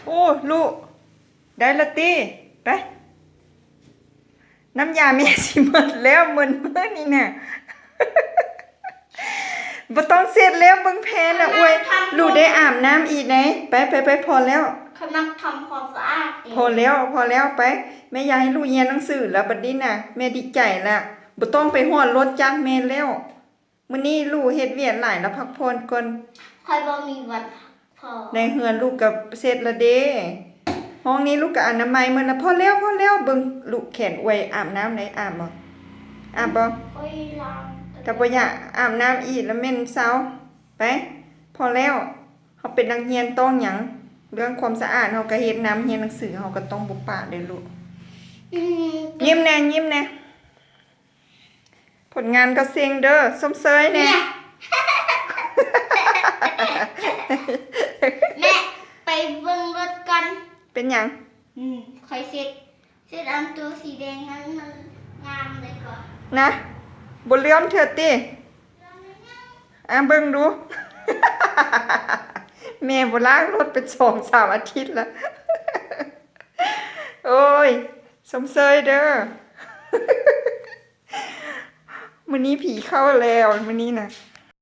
ໂອ້ ລູກ ໄດ້ລະຕິ ໄປ ນ້ຳຢາແມ່ຊິໝົດແລ້ວ ໝົດມື້ນີ້ນະ ບໍ່ຕ້ອງເຊັດແລ້ວ ເບິ່ງແພນນະ. ອວຍ ລູກໄດ້ອາບນ້ຳອີກໃດ໋ ໄປ ໄປ ໄປ ພໍແລ້ວ ຂ້ອຍມັກທຳຄວາມສະອາດເອງ. ພໍແລ້ວ ພໍແລ້ວ ໄປ ແມ່ຢາກໃຫ້ລູກຮຽນໜັງສືແລ້ວ ບັດນີ້ນະ ແມ່ດີໃຈລະ ບໍ່ຕ້ອງໄປຮອດລົດຈັກແມ່ແລ້ວ. ມື້ນີ້ລູກເຮັດວຽກຫຼາຍລະ ພັກຜ່ອນກ່ອນ. ຂ້ອຍບໍ່ມີວັນພັກຜ່ອນ. ໃນເຮືອນລູກກະເສັດລະເດ້ ຫ້ອງນີ້ລູກກະອະນາໄມໝົດລະ. ພໍແລ້ວ ພໍແລ້ວ ເບິ່ງລູກແຂນອວຍ ອາບນ້ຳໄດ໋ ອາບບໍ່ ອາບບໍ່? ໂອ້ຍ ລ້າງ ກະບໍ່ຢາກອາບນ້ຳອີກລະ ເໝັນເຊົາ. ໄປ ພໍແລ້ວ ເຮົາເປັນນັກຮຽນຕ້ອງຫຍັງ ເລື່ອງຄວາມສະອາດເຮົາກະເຮັດນຳ ຮຽນໜັງສືເຮົາກະຕ້ອງບໍ່ປະເດ້ລູກ. ອືມ ຍິ້ມແດ່ ຍິ້ມແດ່. ຜົນງານກໍເສັງເດີ ຊົມເຊີຍແດ່. ແມ່ ແມ່ ໄປເບິ່ງລົດກ່ອນ. ເປັນຫຍັງ? ອືມ ຂ້ອຍເຊັດ ເຊັດອັນໂຕສີແດງນັ້ນມັນງາມເລີຍກໍ ນະ ບໍ່ເຫຼື້ອມເທື່ອຕິ? ອາ ເບິ່ງດູ ແມ່ບໍ່ລ້າງລົດເປັນສອງສາມອາທິດລະ. ໂອ້ຍ ຊົມເຊີຍເດີ. ມື້ນີ້ຜີເຂົ້າແລ້ວ ມື້ນີ້ນະ.